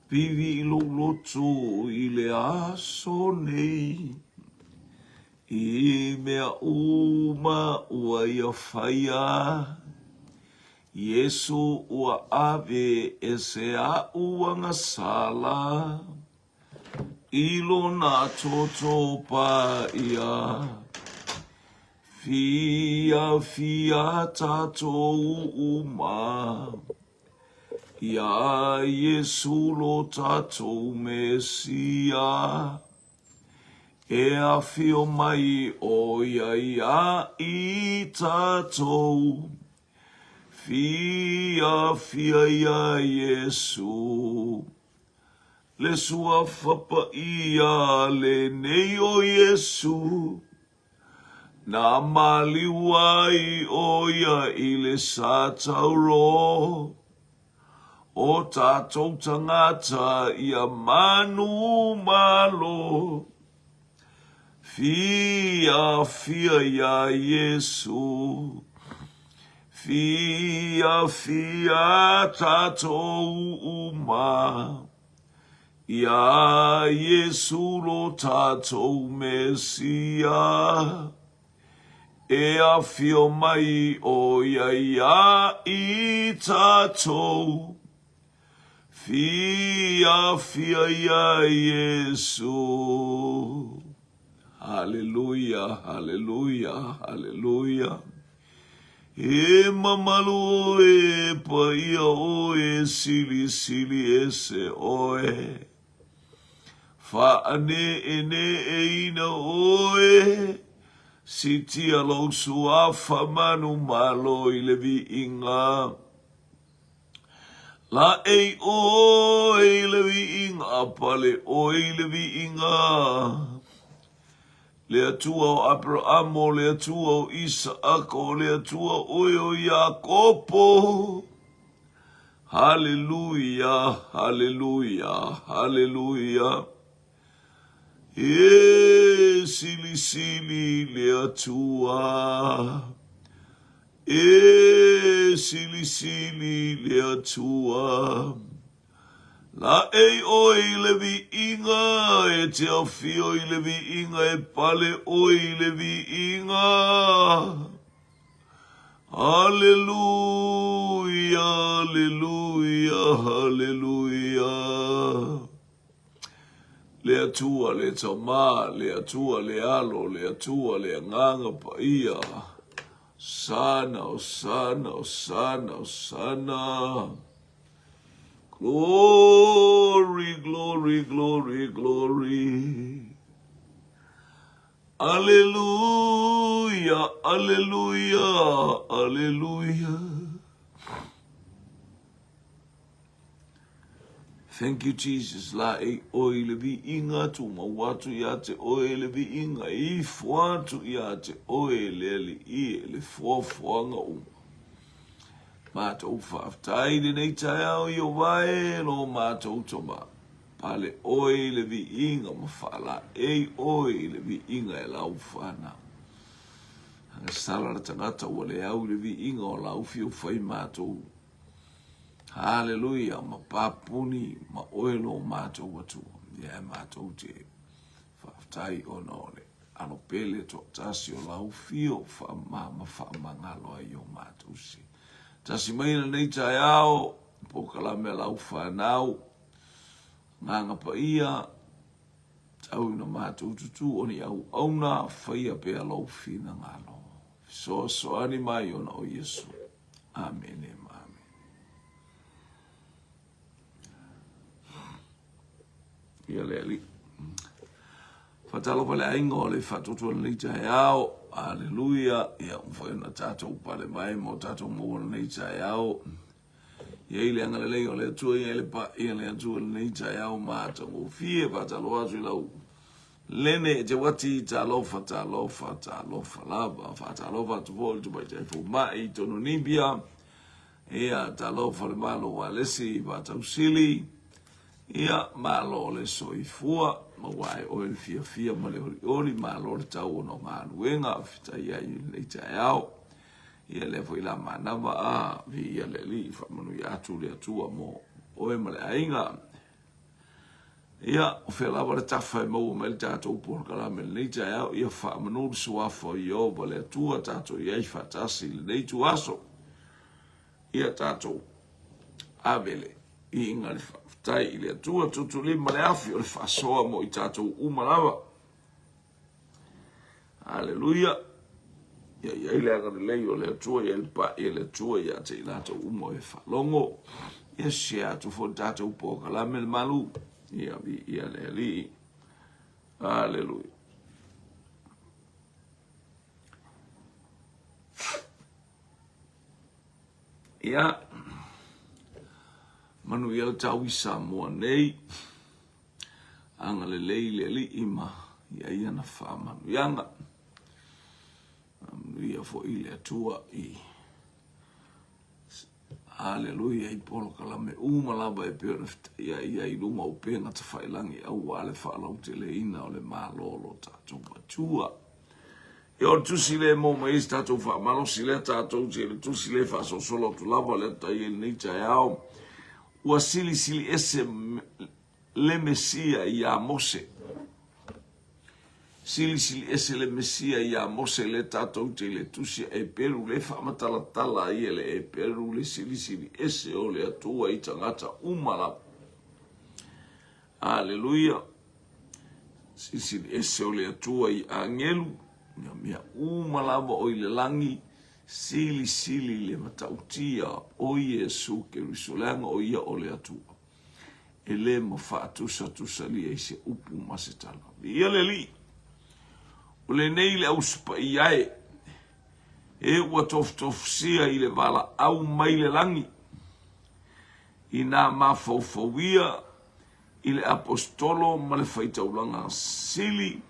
Vivi i lou loto i le aso nei, I mea uma ua ia faia, Iesu ua ave ese aʻu agasala, I lona toto paia. Fiafia tatou uma. Iā Iesu lo tatou Mesia, E afio mai ʻo ia iā i tatou, Fiafia iā Iesu, Le suafa paia lenei o Iesu, Na maliu ai ʻo ia i le satauro o tatou tagata ia manumalo. Fiafia iā Iesu, fiafia tatou uma. Iā Iesu lo tatou Mesia, E afio mai ʻo ia iā i tatou, Fiafia iā Iesu. Haleluia, haleluia, haleluia. E mamalu ʻoe, e paia ʻoe, e silisili ese ʻoe. Faaneʻeneʻeina ʻoe, siitia lou suafa manumalo i le viiga. Laʻei ʻoe i le viiga, pale ʻoe i le viiga. Le Atua o ʻAperaʻamo, le Atua o ʻIsaʻaka, ʻo le Atua ʻoe o Iakopo. Haleluia, haleluia, haleluia. E silisili le Atua. E silisili le Atua. Laʻei ʻoe i le viiga, e te afio i le viiga, e pale ʻoe i le viiga. Aleluia, aleluia, aleluia. Le Atua, le Tama, le Atua, le Alo, le Atua, le Agaga Paia. Hosana, Hosana, Hosana, Hosana. Glory, glory, glory, glory. Aleluia, aleluia, aleluia. Thank you, Jesus. Laʻei ʻoe i le viiga, tumau atu iā te ʻoe le viiga, ifo atu iā te ʻoe le aliʻi e le foafoaga uma. Matou faafetai i lenei taeao Ieova e lo matou Tama. Pale ʻoe i le viiga ma faalaei ʻoe i le viiga e lau fanau. Agasala le tagata ua le au i le viiga o lau fiu fai matou. Haleluia, ma papuni ma ʻoe lo matou Atua. Ia e matou te faafetai ona o le alo pele toatasi o lau fio faama ma faamagalo ai o matou se tasi mai lenei taeao polokalame a lau fanau Agaga Paia tau ina matou tutū o ni auauna faia pea lou finagalo fesoasoani mai ona o Iesu. Amene ma amene. Ia le Alii. Faatalofa le aiga o le faatuatua lenei taeao. Aleluia. Ia ua mafai ona tatou pale mai ma o tatou maua lenei taeao. Ia i le agalelei o le Atua, ia i le paia le Atua lenei taeao matagofie. Faatalofa atu i lau Lene e te wati, talofa, talofa, talofa lava. Faatalofa atu foi i le tamaitai fomai i tonu Nibia. Ia, talofa le Malo o Alesi, Vaatausili. Ia, malo le soifua, maua ai oe le fiafia ma le olioli, malo le tau ona o galuega, faafetai ai i lenei taeao. Ia, lea foi la manava, a, viia le Alii, faamanuia atu le Atua mo oe ma le aiga. Ia, o fea lava le tafa e maua mai le tatou polokalame lenei taeao, ia faamanu le suafa o Ieova le Atua tatou i ai faatasi i lenei ituaso. Ia tatou ave le iiga le faafetai i le Atua, tutulima le afi o le faasoa mo i tatou uma lava. Aleluia. Ia i ai le agalelei o le Atua, ia le pa'i e le Atua ia te i latou uma e faalogo. Ia share atu foi le tatou polokalame le malu. Ia viia le Alii. Aleluia. Ia, manuia le tau i Samoa nei. Agalelei le Alii ma ia i ana faamanuiaga. Manuia foi le Atua i Aleluia i polokalame uma lava e pei ona fetaia ia i luga o upega tafailangi aua le faalauteleina o le Malo o lo tatou Atua. Ia o le tusi lea e maua mai ai se tatou faamalosi lea tatou te le tusi lea e faasolosolo atu lava lea tai ai lenei taeao. Ua silisili ese le Mesia iā Mose. Silisili ese le Mesia iā Mose lea tatou te le tusi a Eperu lea faamatalatala ai e le Eperu le silisili ese o le Atua i tagata uma lava. Aleluia. Silisili ese o le Atua i agelu, mea mea uma lava o i le lagi, silisili le matautia o Iesu Keriso, leaga o ia o le Atua. E le ma faatusatusalia i se upu ma se tala. Viia le Alii! O lenei le ausupaia e, e ua tofutofusia i le valaau mai le lagi, i nā mafaufauia i le Aposetolo ma le faitaulaga sili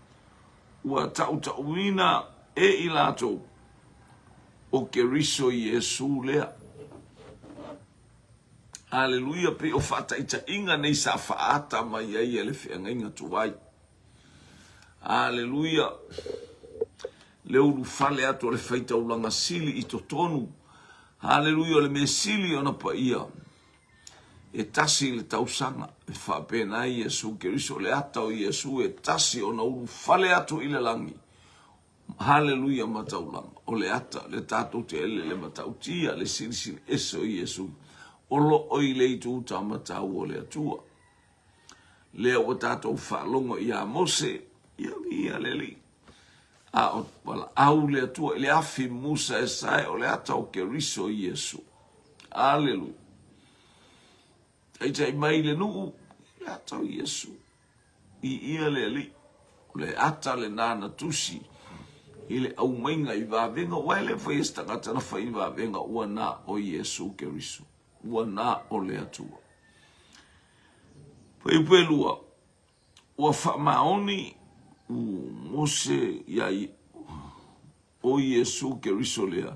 ua tautauina e i latou, o Keriso Iesu lea. Aleluia, pei o faataitaiga nei sa faaata mai ai e le feagaiga tuai. Aleluia, le ulufale atu o le faitaulaga sili i totonu. Aleluia, o le mea sili ona paia e tasi le tausaga e faapena ai Iesu Keriso, o le ata o Iesu e tasi ona ulufale atu i le lagi. Haleluia ma taulaga. O le ata le tatou te ele le matautia le silisili ese o Iesu o lo o i le itu taumatau o le Atua. Lea ua tatou faalogo iā Mose, ia viia le Alii. A o valaau le Atua i le afi musa e sae o le ata o Keriso Iesu. Aleluia. Taitai mai le nuu, le ata o Iesu. Viia le Alii. O le ata lena na tusi i le aumaiga i vavega, ua e le faia se tagata na fai i vavega, ua na o Iesu Keriso, ua na o le Atua. Fuaiupu e lua, ua faamaoni u Mose ia o Iesu Keriso lea,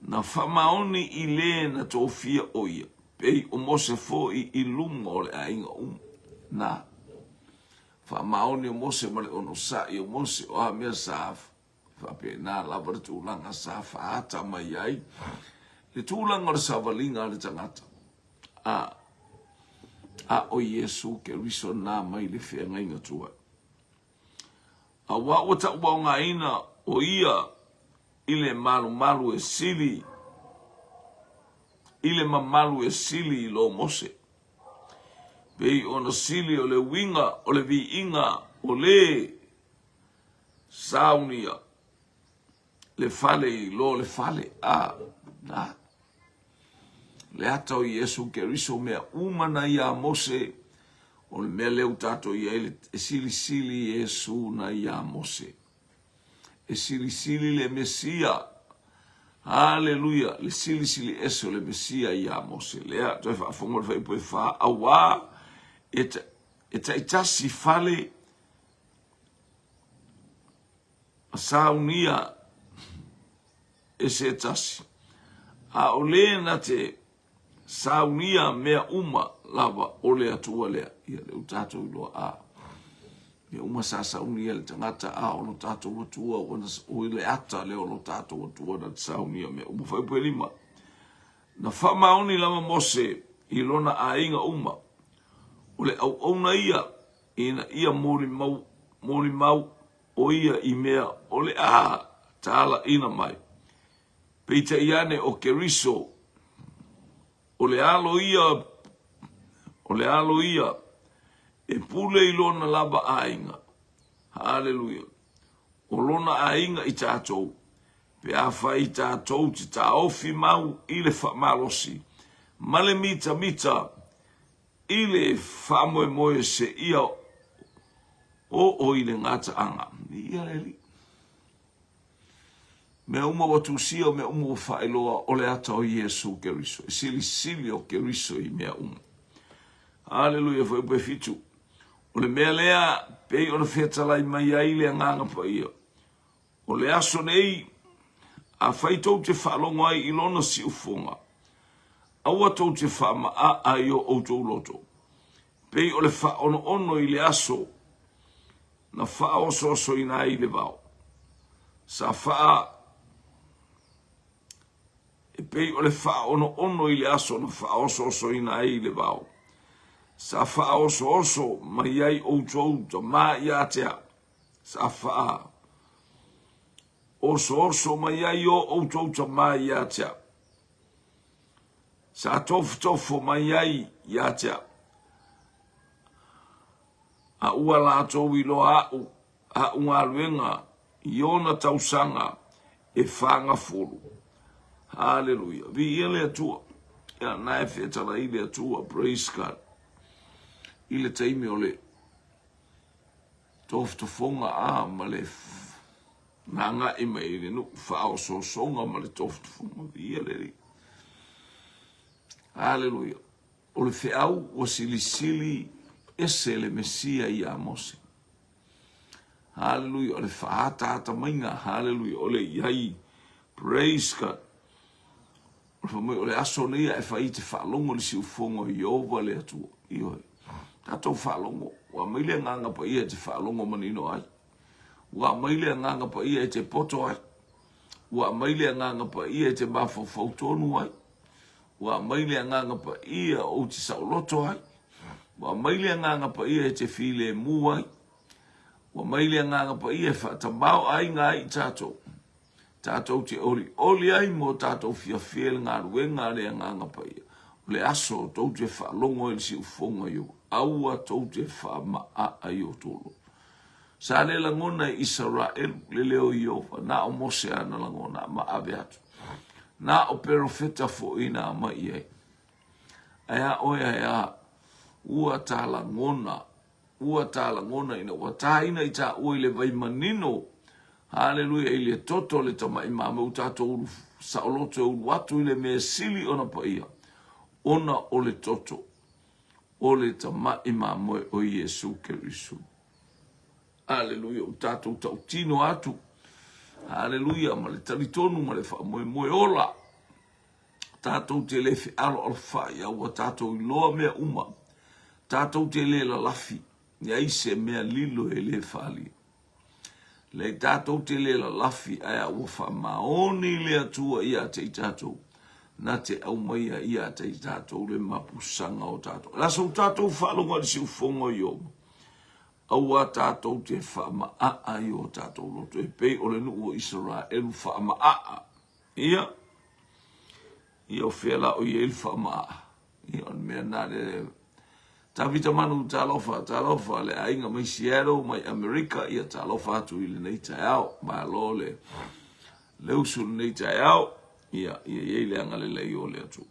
na faamaoni i le na tofia o ia, pei o Mose foi i luma o le aiga uma. Na faamaoni o Mose ma le onosai o Mose, o a mea sa faapena lava le tulaga sa faata mai ai le tulaga o le savaliga a le tagata. A, a o Iesu Keriso na mai le feagaiga tuai. Aua ua tauaogaina o ia i le malumalu e sili i le mamalu e sili i lo Mose, pei ona sili o le uiga o le viiga o le saunia le fale i lo le fale. A, na. Le ata o Iesu Keriso mea uma na iā Mose, o le mea lea ua tatou i ai e silisili Iesu na iā Mose. E silisili le Mesia. Haleluia, le silisili ese o le Mesia iā Mose. Lea, toe faafofoga le fuaiupu e fa, auā e, e taitasi fale ma saunia e se tasi, a o le na te saunia mea uma lava o le Atua lea. Ia, lea ua tatou iloa, a, mea uma sa saunia le tagata, a o lo tatou Atua, ua na, o le ata lea o lo tatou Atua na te saunia mea uma. Fuaiupu e lima, na faamaoni lava Mose i lona aiga uma. O le auauna ia ina ia molimau, molimau o ia i mea o le a talaiina mai. Peitai ane o Keriso, o le alo ia, o le alo ia e pule i lona lava aiga. Haleluia. O lona aiga i tatou, pe afai tatou te taofi mau i le faamalosi ma le mitamita i le faamoemoe seia oo i le gataaga. Viia le Alii. Mea uma ua tusia, o mea uma ua faailoa, o le ata o Iesu Keriso. E silisili o Keriso i mea uma. Aleluia, Fuaiupu e 7. O le mea lea, pei ona fetalai mai ai le Agaga Paia, o le aso nei, afai tou te faalogo ai i lona siufofoga, aua tou te faamaaa i o outou loto, pei o le faaonoono i le aso na faaosoosoina ai le vao. Sa faa e pei o le faaonoono i le aso na faaosoosoina ai le vao. Sa faaosooso mai ai outou tamā ia te au. Sa faaosooso mai ai o outou tamā ia te au. Sa tofotofo mai ai ia te au. A ua latou iloa aʻu, aʻu galuega i ona tausaga e fagafulu. Haleluia. Viia le Atua. Ia, na e fetalai le Atua. Praise God. I le taimi o le tofotofoga a ma le na agai mai i le nuu faaosoosoga ma le tofotofoga. Viia le Alii. Haleluia. O le feau ua silisili ese le Mesia iā Mose. Haleluia, o le faaataata maiga, haleluia, o le i ai, praise God. O le fai mai, o le aso nei a e fai te faalogo i le siufofoga o Ieova le Atua. Ioe. Tatou faalogo, ua aumai le Agaga Paia e te faalogo manino ai. Ua aumai le Agaga Paia e te poto ai. Ua aumai le Agaga Paia e te mafaufau tonu ai. Ua aumai le Agaga Paia ou te saoloto ai. Ua aumai le Agaga Paia e te filemu ai. Ua aumai le Agaga Paia e faatamaoaiga ai i tatou. Tatou te olioli ai mo tatou fiafia i le galuega a le Agaga Paia. O le aso tou te faalogo ai i le siufofoga i ou. Aua tou te faamaaa i outou loto. Sa le lagona e Isaraelu le leo o Ieova, na o Mose ana lagona ma ave atu. Na o perofeta foi na aumai i ai. Ae a oe ae a, ua ta lagona, ua ta lagona ina ua taina i taua i le vai manino, haleluia, i le toto o le tamai mamoe, ua tatou ulu saoloto e ulu atu i le mea sili ona paia, ona o le toto o le tamai mamoe o Iesu Keriso. Aleluia, ua tatou tautino atu. Aleluia, ma le talitonu ma le faamoemoe ola. Tatou te le fealoalofai, a ua tatou iloa mea uma. Tatou te le lalafi, leai se mea lilo e le faaalia. Leai tatou te le lalafi, ae a ua faamaoni le Atua ia te i tatou, na te aumaia ia te i tatou le mapusaga o tatou. O le aso ua tatou faalogo ai i le siufofoga o Ieova, Aua tatou te faamaaa i o tatou loto e pei o le nuu o Isaraelu faamaaa. Ia, ia o fea la o i ai le faamaaa? Ia, o le mea na le Tavita Manu, talofa, talofa, le aiga mai Seattle, mai Amerika, ia talofa atu i lenei taeao. Malo le, le usu i lenei taeao. Ia, ia i ai le agalelei o le Atua.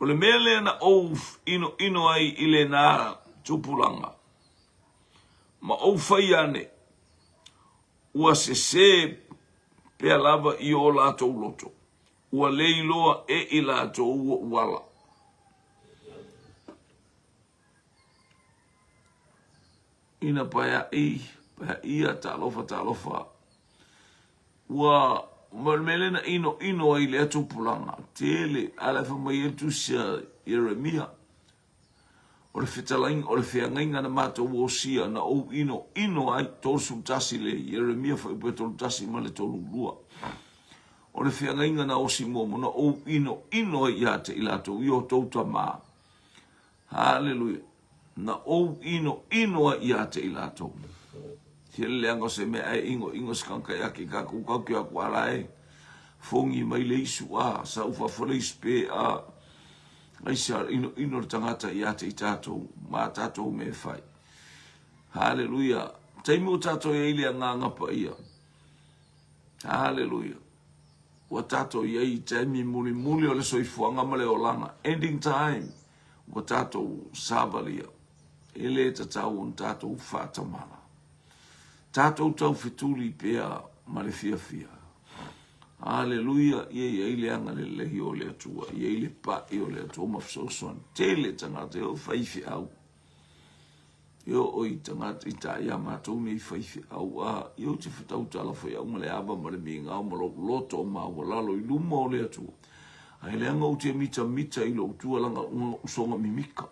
O le mea lea na ou inoino ai i lena tupulaga, ma ou fai ane, ua sesē pea lava i o latou loto, ua le iloa e i latou oʻu ala. Ina paeaʻi, paeaʻia, talofa, talofa. Ua, ma le mea lea na inoino ai lea tupulaga, tele, a la e fai mai ai le tusi a Ieremia, o le fetalaiga, o le feagaiga na matou osia, na ou inoino ai, 31 le Ieremia fuaiupu e 31 ma le 32. O le feagaiga na osi muamua, na ou inoino ai ia te i latou, i o tou tamā. Haleluia. Na ou inoino ai ia te i latou. Tele leaga o se mea ae inoino se tagata ia te i tatou tatou te o atu a la e fogi mai le isu a sau fafo le isu pe a aisa inoino le tagata ia te i tatou ma tatou mea e fai. Haleluia. Taimi ua tatou i ai le agaga paia. Haleluia. Ua tatou i ai i taimi mulimuli o le soifuaga ma le olaga. Ending time. Ua tatou savalia. E le tatau ona tatou faatamala. Tatou taufetuli pea ma le fiafia. Aleluia, ia i ai le agalelei o le Atua, ia i le pa'i o le Atua ma fesoasoani. Tele tagata e oo faifeau. E oo i tagata i ta ia matou nei faifeau a ia ou te fatautala foi au ma le ava ma le migao ma lou loto maualalo i luma o le Atua. Ae leaga ou te mitamita i lou tualaga usoga mimika.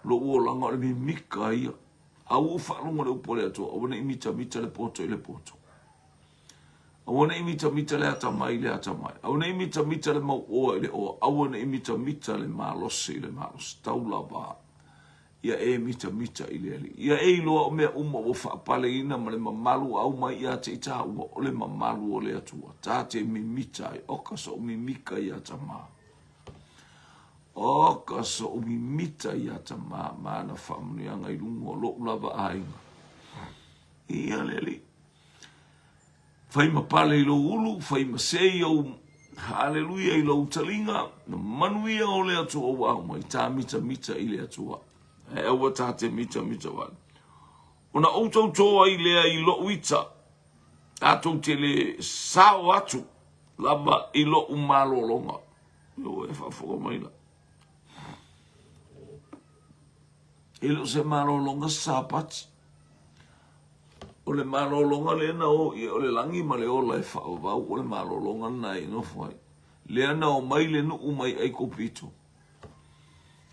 Lou olaga o le mimika ia. A ua ou faalogo i le upu a le Atua, aua ne i mitamita le poto i le poto. Aua ne i mitamita le atamai i le atamai. Aua ne i mitamita le mauoa i le oa. Aua ne i mitamita le malosi i le malosi. Tau lava ia e mitamita i le Alii. Ia e iloa o mea uma ua faapaleina ma le mamalu ua aumai ia te i tāua, o le mamalu o le Atua. Tā te mimita ai, oka soʻu mimika iā Tamā. Oka soʻu mimita iā Tamā ma ana faamanuiaga i luga o loʻu lava aiga. Ia le Alii. Fai ma pale i lou ulu, fai ma sei ou Haleluia i lou taliga, na manuia o le Atua ua aumai, tā mitamita i le Atua. Ae aua tā te mitamita wale. Ona ou tautō ai lea i loʻu ita, tatou te le sao atu lava i loʻu malologa. Io e faafofoga mai la. E le o se malologa se Sapati. O le malologa lea na o i o le lagi ma le ola e faavavau, o le malologa lena e nofo ai. Lea na o mai le nuu mai Aikupito.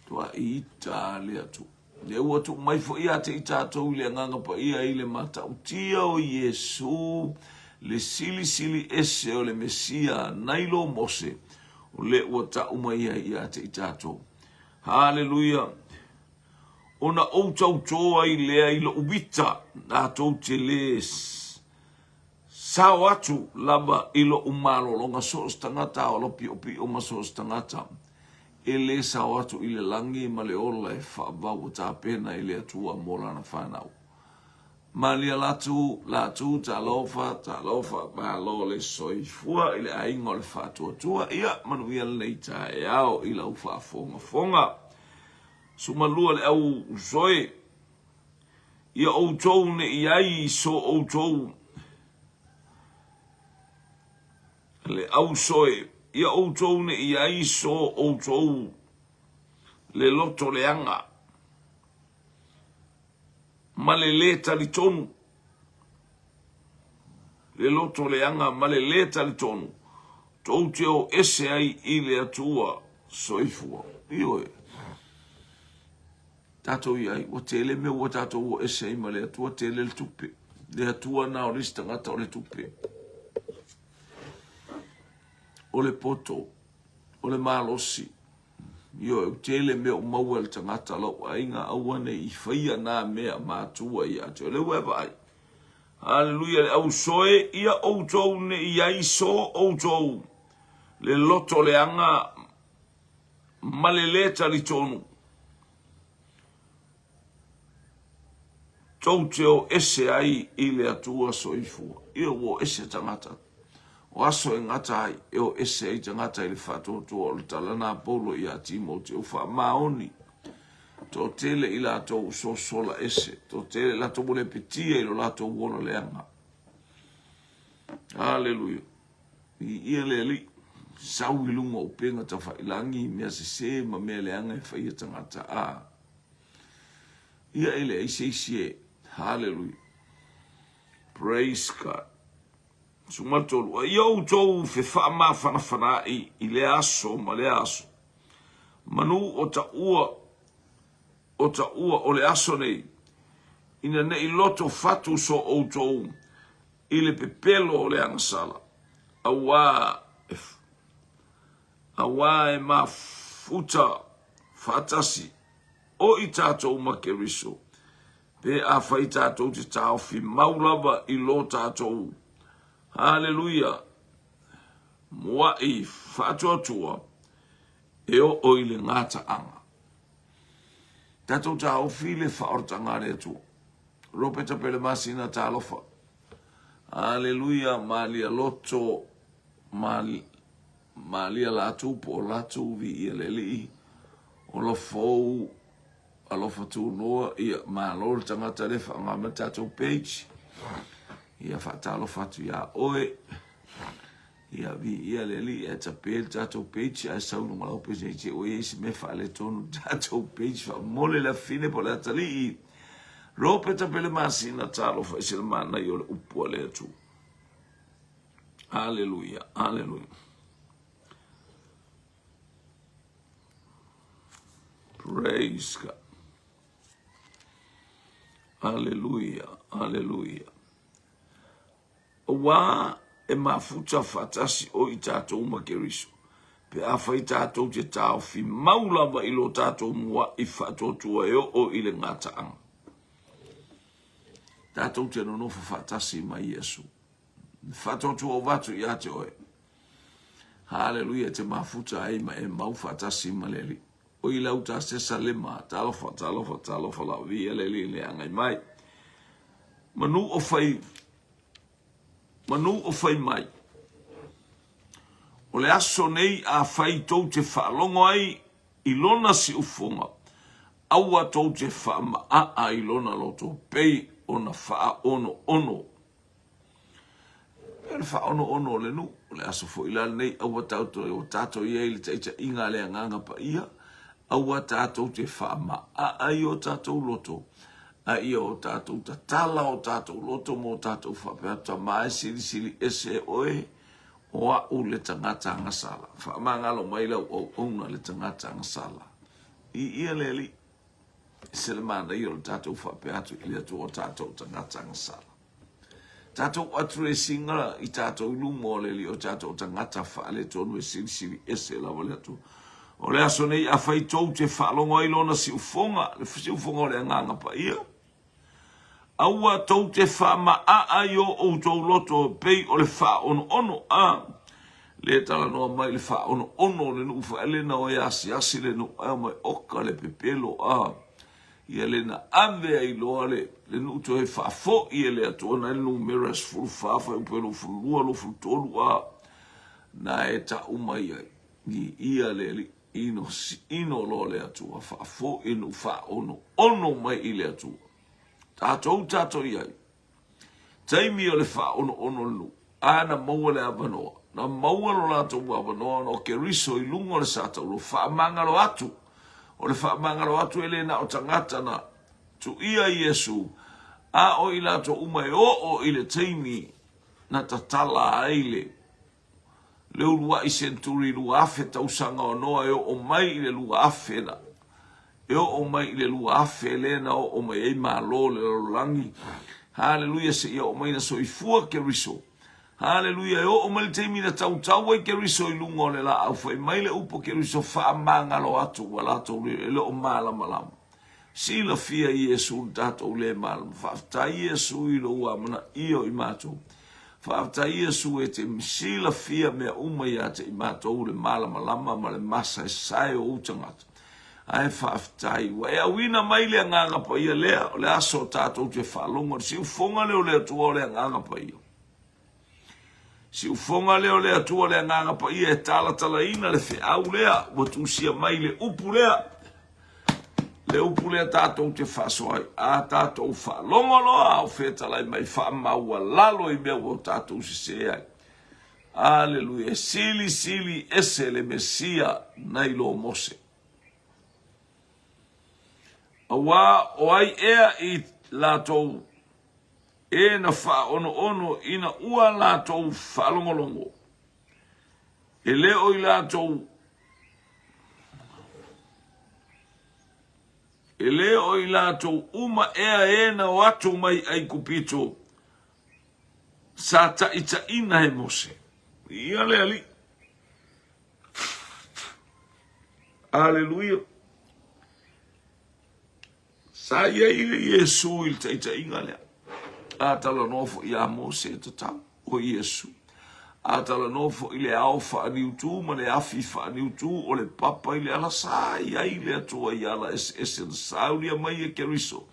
Toa ita le atu. Lea ua tuu mai foi ia te i tatou i le Agaga Paia i le matautia o Iesu, le silisili ese o le Mesia nai lo Mose, o le ua tau mai ai ia te i tatou. Haleluia! Ona ou tautō ai lea i loʻu ita, latou te lē sao atu lava i loʻu malologa so o se tagata a ola piʻopiʻo ma so o se tagata e lē sao atu i le lagi ma le ola e faavau ua tapena e le Atua mo lana fanau. Malia latu, latu, talofa, talofa, malo le soifua i le aiga o le faatuatua, ia manuia lenei taeao i lau faafogafoga. Sumalua le au zoe, ia outou ne i ai so outou le au soe, ia outou ne i ai so outou le loto leaga ma le lē talitonu, le loto leaga ma le lē talitonu, tou te o ese ai i le Atua soifua. Ioe. Tatou i ai, ua tele mea ua tatou o ese ai ma le Atua, tele le tupe. Le Atua na o le isi tagata o le tupe. O le poto, o le malosi. Ioe, ua tele mea ua maua e le tagata lou aiga, aua ne i faia nā mea matua ia te oe. Lea ua e vaai. Haleluia, le au soe, ia outou ne i ai so outou le loto leaga ma le lē talitonu. Tou te o ese ai i le Atua soifua. Ia ua o ese tagata. O aso e gata ai, e o ese ai tagata i le faatuatua o le tala na Paulo iā Timote, ua faamaoni toatele i latou ua sosola ese, toatele i latou ua lepetia i lo latou ola leaga. Aleluia. Viia le Alii. Sau i luga o upega tafailangi, mea sesē ma mea leaga e faia tagata. A. Ia e leai se isi e. Haleluia. Praise God. 13. A ia outou fefaamafanafanaai i lea aso ma lea aso, manu o taua o taua o le aso nei, ina ne i loto fatu so outou i le pepelo o le agasala, auā e, auā e mafuta faatasi. o i tatou ma Keriso, pe afai tatou te taofi mau lava i lo tatou, haleluia, mua'i faatuatua e oo i le gataaga. Tatou taofi le faaolataga a le Atua. Ropeta Pelemasina talofa. Haleluia, malia loto, malia latou po o latou viia le Alii, ola fou, alofa tunoa, ia malo le tagata lea faaaoga mai le tatou page. Ia faatalofa atu iā oe. Ia viia le Alii ae tape le tatou page ae sau i luga o lau page nei te i ua i ai se mea faaletonu i le tatou page faamomoli le afafine po o le atalii. Ropeta Pelemasina talofa i se le manaia o le upu a le Atua. Aleluia, aleluia. Praise God. Aleluia, aleluia. Auā e mafuta faatasi o i tatou ma Keriso, pe afai tatou te taofi mau lava i lo tatou mua'i faatuatua e oo i le gataaga. Tatou te nonofo faatasi ma Iesu. Faatuatua ua atu ia te oe. Haleluia, e te mafuta ai ma e mau faatasi ma le Alii. O i lau ta Sesalema, talofa, talofa, talofa la via le Alii le agai mai. Manu o fai, manu o fai mai. O le aso nei a fai tou te faalogo ai i lona siufoga, aua tou te faamaaa i lona loto pei ona faaonoono. E le faaonoono o le nuu, o le aso foi la lenei, aua tatou, ua tatou i ai i le taitaiga a le Agaga Paia, aua tatou te faamaaa i o tatou loto, a ia o tatou tatala o tatou loto ma o tatou faapea atu, Tama e silisili ese oe, o a'u le tagata agasala. Faamagalo mai lau auauna le tagata agasala. Viia le Alii. E se le manaia o le tatou faapea atu i le Atua o tatou tagata agasala. Tatou address-ina i tatou i luma o le Alii o tatou tagata faaletonu e silisili ese lava le Atua. O le aso nei afai tou te faalogo ai lona siufoga, le siufoga o le Agaga Paia, Aua tou te faamaaa i o outou loto e pei o le faaonoono, a le talanoa mai i le faaonoono o le nuu faelena o e asiasi le nuu ae omai oka le pepelo, a ia le na ave ai loa le le nuu toe faafoi e le Atua na e le numera 14 fuaiupu e 22 23 a na e tau mai ai i ia le Alii. Ino ino loa le Atua, faafoi nuu faaonoono mai i le Atua. Tatou tatou i ai. Taimi o le faaonoono le nuu, a na maua le avanoa, na maua lo latou avanoa ona o Keriso i luga o le sataulo, faamagalo atu. O le faamagalo atu e le na o tagata na tuia Iesu, a o i latou uma e oo i le taimi na tatala ai le le uluai senturi 2000 tausaga o Noa e oo mai i le 2000 na e oo mai i le 2000 lea na oo mai ai malo le lalolagi. Haleluia, seia oo mai na soifua Keriso. Haleluia, e oo mai le taimi na tautau ai Keriso i luga o le laau, fai mai le upu a Keriso, faamagalo atu ua latou e le o malamalama. Silafia Iesu le tatou le malama. Faafetai Iesu i lou amanaia o i matou. Faafetai Iesu e te silafia mea uma ia te i matou le malamalama ma le masaesae o ou tagata. Ae faafetai ua e auina mai le Agaga Paia lea o le aso tatou te faalogo i le siufoga lea o le Atua o le Agaga Paia. Siufoga lea o le Atua le Agaga Paia e talatalaina le feau lea ua tusia mai le upu lea. Le upu lea tatou te faasoa ai. A tatou faalogo loa o fetalai mai faamaualalo i mea ua tatou sese ai. Aleluia. E silisili ese le Mesia nai lo Mose. Auā o ai ea i latou e na faaonoono ina ua latou faalogologo, e le o i latou e le o i latou uma ea e na o atu mai Aikupito sa taʻitaʻina e Mose. Ia le Alii. Aleluia. Sa i ai Iesu i le taitaiga lea. A talanoa foi ia Mose e tatau, o Iesu. A talanoa foi i le ao faaniutu ma le afi faaniutu o le papa i le ala, sa i ai le Atua i ala eseese na saulia mai e Keriso,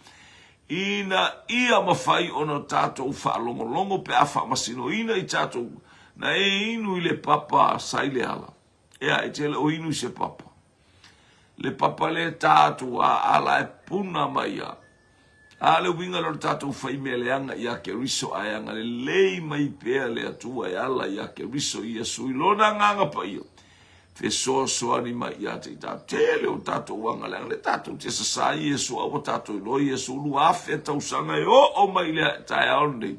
ina ia mafai ona tatou faalogologo pe a faamasinoina i tatou na e inu i le papa sa i le ala. Ea, e te le o inu i se papa. Le papa le ta atu a ala e puna mai a. A le uiga lea o le tatou faimea leaga ia Keriso ae agalelei mai pea le Atua e ala ia Keriso Iesu i lona agaga paia. Fesoasoani mai ia te i tatou. Tele o tatou aga leaga le tatou te sasā Iesu a ua tatou iloa Iesu 2000 tausaga e oo mai le taeao lenei.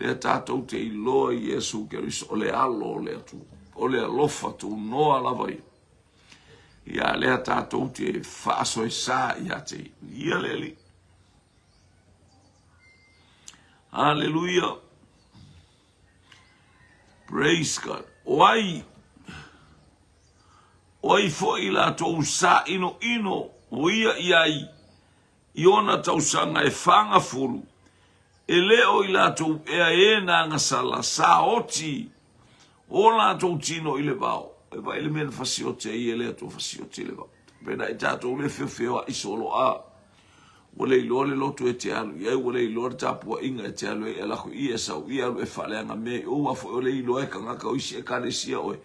Lea tatou te iloa Iesu Keriso o le alo o le Atua, o le alofa tunoa lava ia. Ia lea tatou te faasoesa ia te ia le Alii. Haleluia. Praise God. O ai, o ai foi latou sa ino ino o ia i ai i ona tausaga e fagafulu, e le o i latou ea e na agasala sa oti o latou tino i le vao. E vaai le mea na fasioti ai e le Atua fasioti i le vao. Pena i tatou le feofeoaʻi solo a. Ua le iloa le loto e te alu i ai, ua le iloa le tapuaiga e te alu ai, e lako i e sau i alu e faaleaga mea i ou, a foi o le iloa e kagaka o isi ekalesia oe.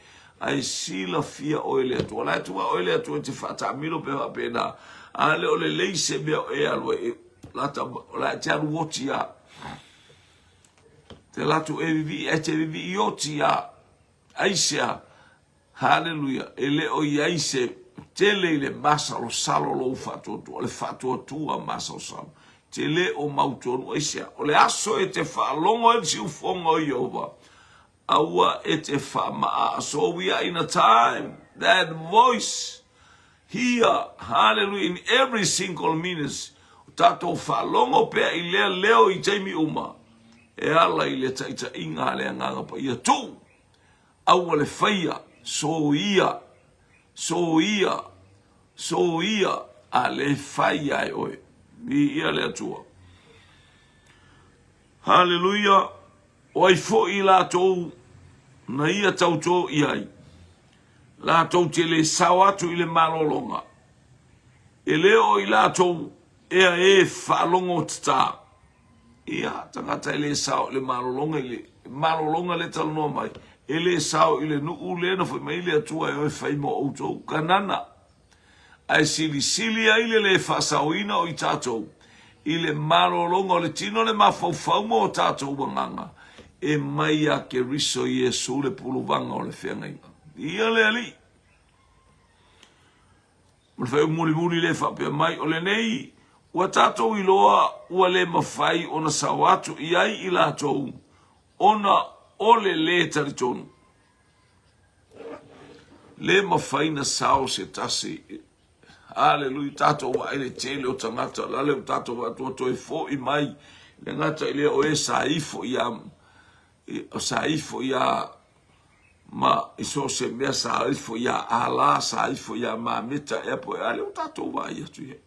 Ae silafia oe le Atua. O la e atu oe le Atua e te faataamilo pe faapena. A le o lelei se mea o e alu ai, lata, o la e te alu oti a. Te latu e vivii, e te vivii oti a. Aisea, haleluia, e le o i ai se tele i le masalosalo lou faatuatua, o le faatuatua masalosalo. Te le o mautonu, aisea, o le aso e te faalogo ai le siufofoga o Ieova, aua e te faamaa. So we are in a time that voice here, hallelujah, in every single minute, o tatou faalogo pea i lea leo i taimi uma, e ala i le taitaiga a le Agaga Paia. Tuu, aua le faia, soia, soia, soia, a le fai ai oe. Viia le Atua. Hallelujah. O ai foi latou na ia tautō i ai, latou te le sao atu i le malologa, e le o i latou ea e faalogo tatā. Ia, tagata e le sao i le malologa i le malologa le talanoa mai, e le sao i le nuu le na fai mai le Atua e oe fai mo outou. Kanana. Ae silisili ai le lē faasaoina o i tatou i le malologa o le tino le mafaufau ma o tatou agaga e mai ia Keriso Iesu le puluvaga o le feagaiga. Ia le Alii. Ma le faaiuga mulimuli lea e faapea mai, o lenei ua tatou iloa ua le mafai ona sao atu i ai i latou ona o le lē talitonu. Le mafai na sao se tasi. Haleluia, tatou vaai le tele o tagata, la le tatou vaai atu toe foi mai, le gata i lea o e sa ifo ia, sa ifo ia ma i so se mea sa ifo ia Ala, sa ifo ia Mameta, ea po e ale o tatou vaai atu i ai.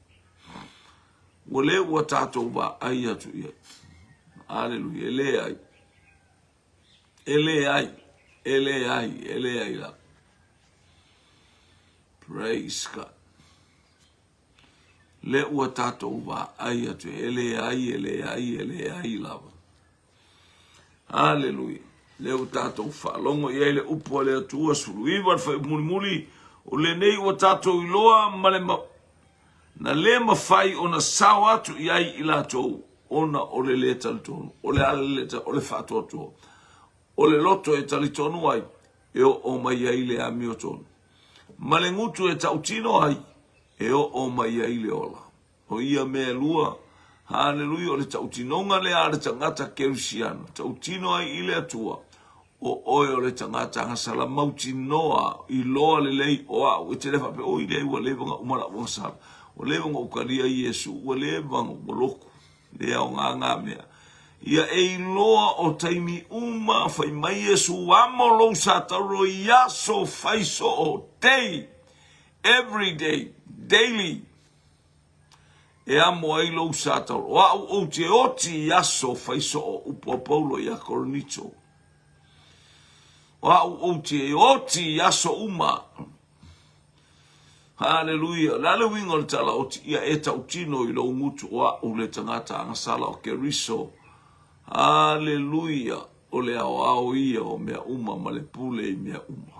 Ua le ua tatou vaai atu i ai. Haleluia, e leai. E leai, e leai, e leai lava. Praise God. Le ua tatou vaai atu, e leai, e leai, e leai lava. Haleluia. Le ua tatou faalogo i ai le upu a le Atua, 19 le faaiupu mulimuli, o lenei ua tatou iloa ma le ma, na le mafai ona sao atu i ai i latou ona o le lē talitonu. O le a le lē talitonu? O le faatoatoa. O le loto e talitonu ai, e oo mai ai le amiotonu. Ma le gutu e tautino ai, e oo mai ai le ola. O ia mea e lua, haleluia, o le tautinoga lea a le tagata kerisiano, tautino ai i le Atua, o oe o le tagata agasala mautinoa, iloa lelei o au, e te le faapea, oi leai ua leva ona uma la'u agasala, ua leva ona ou talia Iesu, ua leva ona ua loku, le aoga na mea. Ia e iloa o taimi uma fai mai Iesu, amo lou satauro i aso fai soo, day, every day, daily. E amo ai lou sa taolo. O a'u ou te oti i aso fai soo, upu a Paulo ia Korinito. O a'u ou te oti i aso uma. Haleluia. O le a le uiga o le tala oti? Ia e tautino i lou gutu o a'u le tagata agasala o Keriso. Haleluia. O le aoao ia o mea uma ma le pule i mea uma.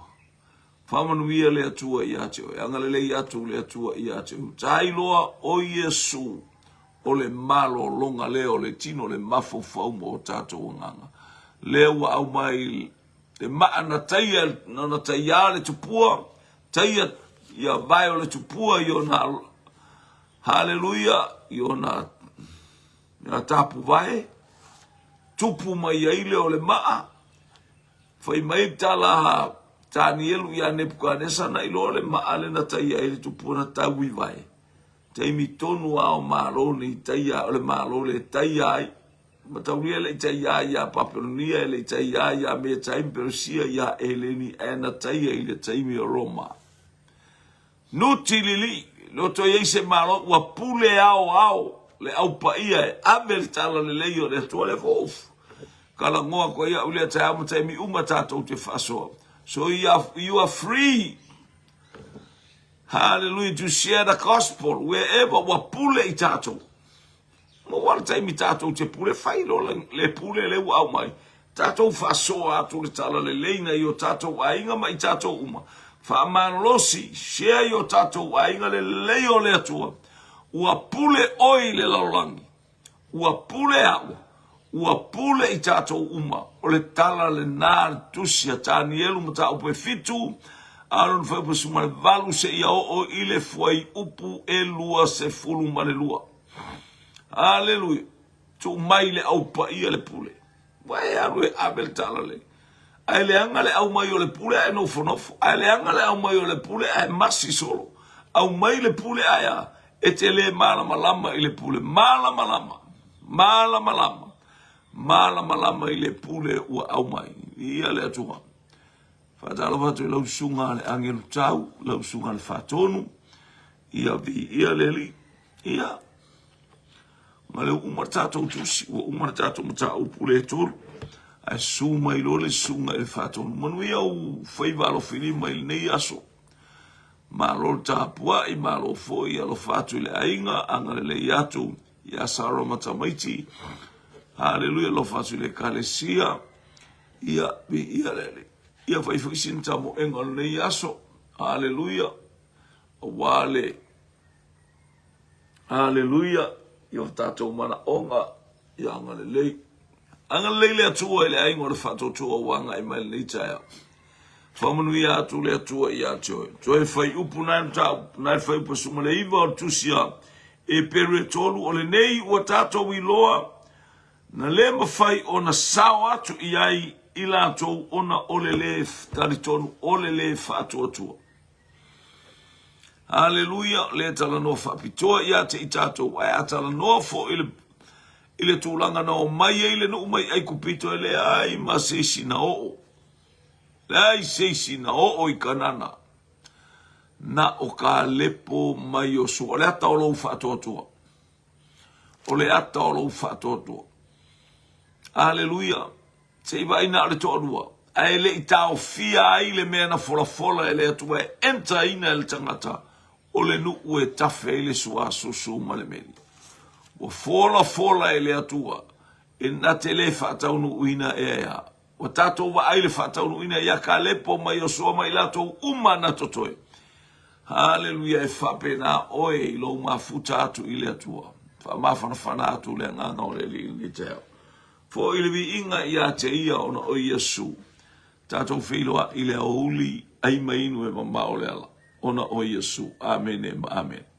Faamanuia le Atua ia te oe. Agalelei atu le Atua ia te oe. Tailoa o Iesu o le malologa lea o le tino le mafaufau ma o tatou agaga. Lea ua aumai le maa na taia na taia le tupua, taia ia vae o le tupua i ona haleluia i ona tapuvae, tupu mai ai le o le maa. Fai mai le tala a Tanielu ia Nepukanesa na iloa le maa le na taia ai le tupua na tau i vae. Taimi tonu a o Malo nei taia o le Malo le taia ai. Mataulia le i taia ai ia Papelonia e le i taia ai ia Metai ma Peresia ia Eleni ae na taia i le taimi o Roma. Nuti lili, loto i ai se Malo ua pule aoao le au paia e ave le tala lelei o le Atua le foofu. Kalagoa koe ia'u lea taeao ma taimi uma tatou te faasoa. So you are, you are free. Hallelujah to share the gospel wherever ua pule i tatou. Maua le taimi tatou te pule fai loa le pule le ua aumai. Tatou faasoa atu le tala lelei na i o tatou aiga ma i tatou uma. Faamalolosi, share i o tatou aiga le lelei o le Atua. Ua pule oe i le lalolagi. Ua pule au, ua pule i tatou uma. O le tala lena a le tusi a Tanielu mataupu e 7, a lona fuaiupu 18 seia oo i le fuaiupu e 22. Aleluia. Tuu mai le au paia le pule. Ua e alu e ave le tala le. Ae leaga le aumai o le pule ae nofonofo. Ae leaga le aumai o le pule ae masi solo. Aumai le pule ae a? E te le malamalama i le pule. Malamalama. Malamalama. Malamalama i le pule ua aumai. Ia le Atua. Faatalofa atu i lau susuga a le agelu tau, lau susuga a le faatonu. Ia viia le Alii. Ia. Ma le uma le tatou tusi, ua uma le tatou mataupu le tolu. Ae susu mai loa le susuga i le faatonu. Manuia ou faiva alofilima i lenei aso. Malo le tapuai, malo foi alofa atu i le aiga, agalelei atu ia Sarah ma tamaiti. Haleluia, alofa atu i le ekalesia. Ia, viia le Alii. Ia fai foi sina tamoega o lenei aso. Haleluia. Aua le Haleluia i o tatou manaoga ia agalelei. Agalelei le Atua i le aiga o le faatuatua ua agai mai lenei taeao. Faamanuia atu le Atua ia te oe. Toe fuaiupu na e fuaiupu 19 o le tusi a Eperu e 3 o lenei ua tatou iloa na le mafai ona sao atu i ai i latou ona o le le talitonu o le le faatuatua. Haleluia, le talanoa faapitoa ia te i tatou, ae a talanoa foi i le, i le tulaga na omai ai le nuu mai Aikupito e leai ma se isi na oo. Leai se isi na oo i Kanana. Na o Kalepo ma Iosua. O le ata o lou faatoatoa. O le ata o lou faatoatoa. Haleluia. Se i vaai na o le toalua, ae le i taofia ai le mea na folafola e le Atua e enter ina e le tagata o le nuu e tafe ai le suasusu ma le meli. Ua folafola e le Atua e na te le faataunuuina e aea. Ua tatou vaai le faataunuuina ia Kalepo ma Iosua ma i latou uma na totoe. Haleluia, e faapena oe i lou mafuta atu i le Atua. Faamafanafana atu le agaga o le Alii i lenei taeao. Foi le viiga ia te ia ona o Iesu. Tatou feiloai i le aoauli ai ma inu e mamao le ala ona o Iesu. Amene ma amene.